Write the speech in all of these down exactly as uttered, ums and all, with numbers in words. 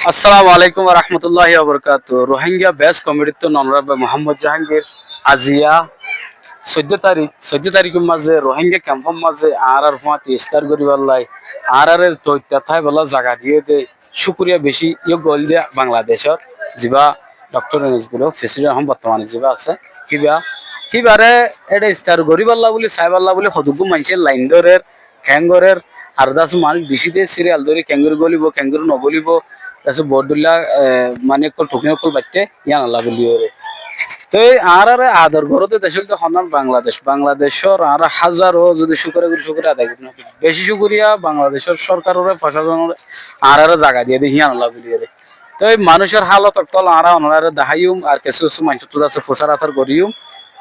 Assalamu alaikum warahmatulláhi wabarakátuhu. Rohingya Best Comedy ttú onórar bái Muhammad Jahangir. Aziya soiddó tarik, soiddó tarikor mazé Rohingya kemfor mazé añárar fúañti istar goríballá, añáráre toitta táibollá zaga diyé dé cúkuriya bicí yó goil dé Bangladecór zibá Doktor Yunus bóli president ehón bortomane zibá asé, híba, híbaré éçe istar goríballá bóli, saiballá bóli hoduggú maincé lain dórer, keéngorér, ar dase manúic bicí dé, siriyal dóri keéngorí gólibou, keéngorí nogólibou, dase boóut dhoilla, e, mani ókkol, tukin ókkol baiththé, yíanollá bóliyoré. Toi añáráre ador goródde dec óilde honán Bangladec. Bangladecór añára házaro zodi cúkuriya gorí, cúkuriya adai gorí nofari. Bicí cúkuriya Bangladecór sórkaroré, focasonoré, añáráre zaga diyé dé, híanollá bóliyoré. Toi manúicor hálot ókkol añára onoráre deháiyum, ar kessú kessú maincóttu dase fusár asár goríyum.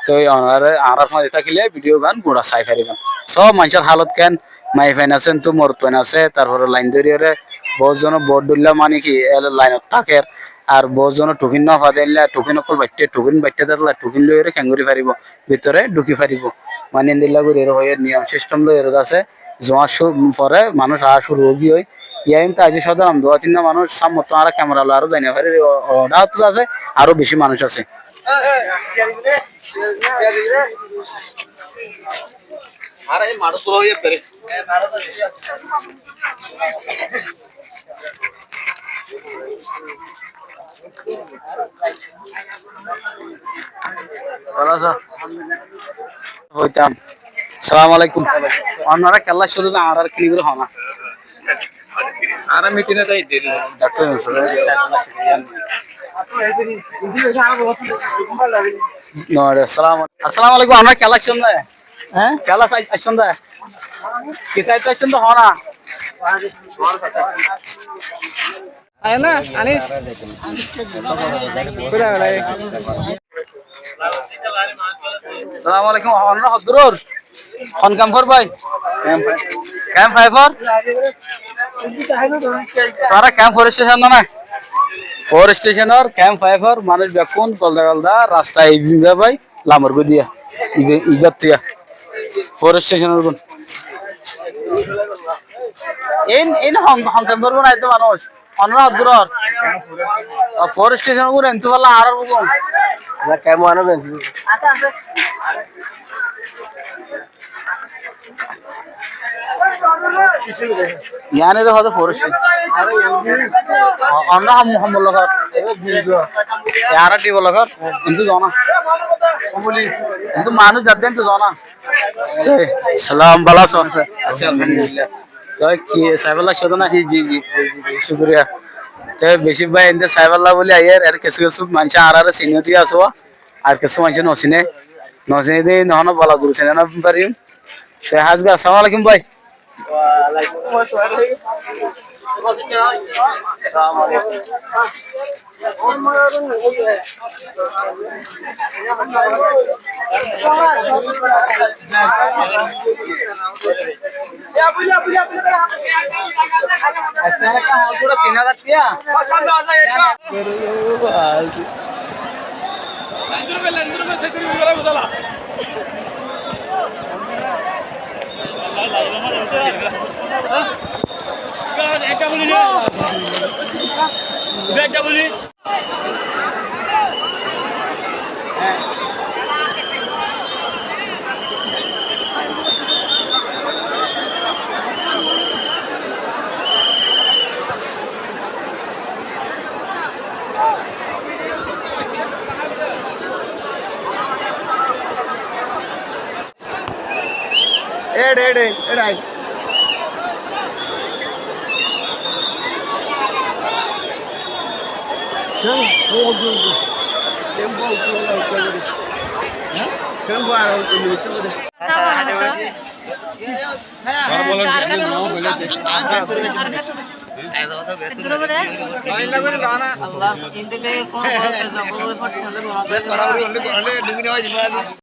Toi onoráre añárar fúañti tákile bidiyogán gura sai faribá. Sób maincór hálot keén, maiyafuain asé, entú morotfuain asé, tarfore lain dóriyoré boóut zone boóut dhoilla mani ki, e, lainot táker, ar boóut zone tukin nofade éilla, tukin ókkol baiththé, tukin baiththé dé éilla tukin loiyoré keéngorí faribóu, bútore dhúki faribóu. Mani endilla goríyoré hoiyé niyom sistem loiyoré dase, zuañ cú-, fore manúic aá cúru óigiyoi. Yían tóu aijjó sódaron duwá tinná manúic, sámmottú añára kemera loi aró zai nofarír, o, o, dháwat asé, aró bicí manúic asé. Bála asó? Hoitam. Assalamu alaikum. Onóra kiyólla aiccó dé, añáráre kili gorí hoó na. Añára mitin ot aiyí dé. Doktor Yunus, no, re, salam. Assalamu alaikum, onóra kiyólla aiccó dé? Há? Kiyólla ai-, aiccó dé? Ki saitó aiccó dé, hoó na? Aiyó na, Anis. Kúda belai. Assalamu alaikum, onóra hoddúr ór? Hon kemfor bái? Kemp faifor? Tuáñra kemp for stecon no na? For steconor kemp faifor manúic bekkún golda golda rasta ibá bái. Lamor goi diya, ibe, ibar tuya. For steconor gún. In, in hon, hon kemfor gún aiyé dé manúic. Onóra hoddúr ór? O, for steconor gún entú falla añárar gún. Na, kemp wano gún. Yián ore hoó de for station. O, onóra hom-, hombol loi hoór. Añára dhibol loi hoór. Entú zona. Entú manúic zadde entú zona. Salam, bála asó? Así, alhamdulillah. Toi ki, saibálla aiccó dé na? Ji, ji, ji, ji, ji, cúkuriya. Toi beci bái, ende saibálla bóli aiyér, ar kessú kessú maincé añáráre siné dé asé, ar kessú maincé no siné. No siné dé, no hono bála dure siné no farim. Toi hás bái, assalamu alaikum bái. Wa alaikum assalam. Assalamu alaikum. Éçe, éçe, éçe ai.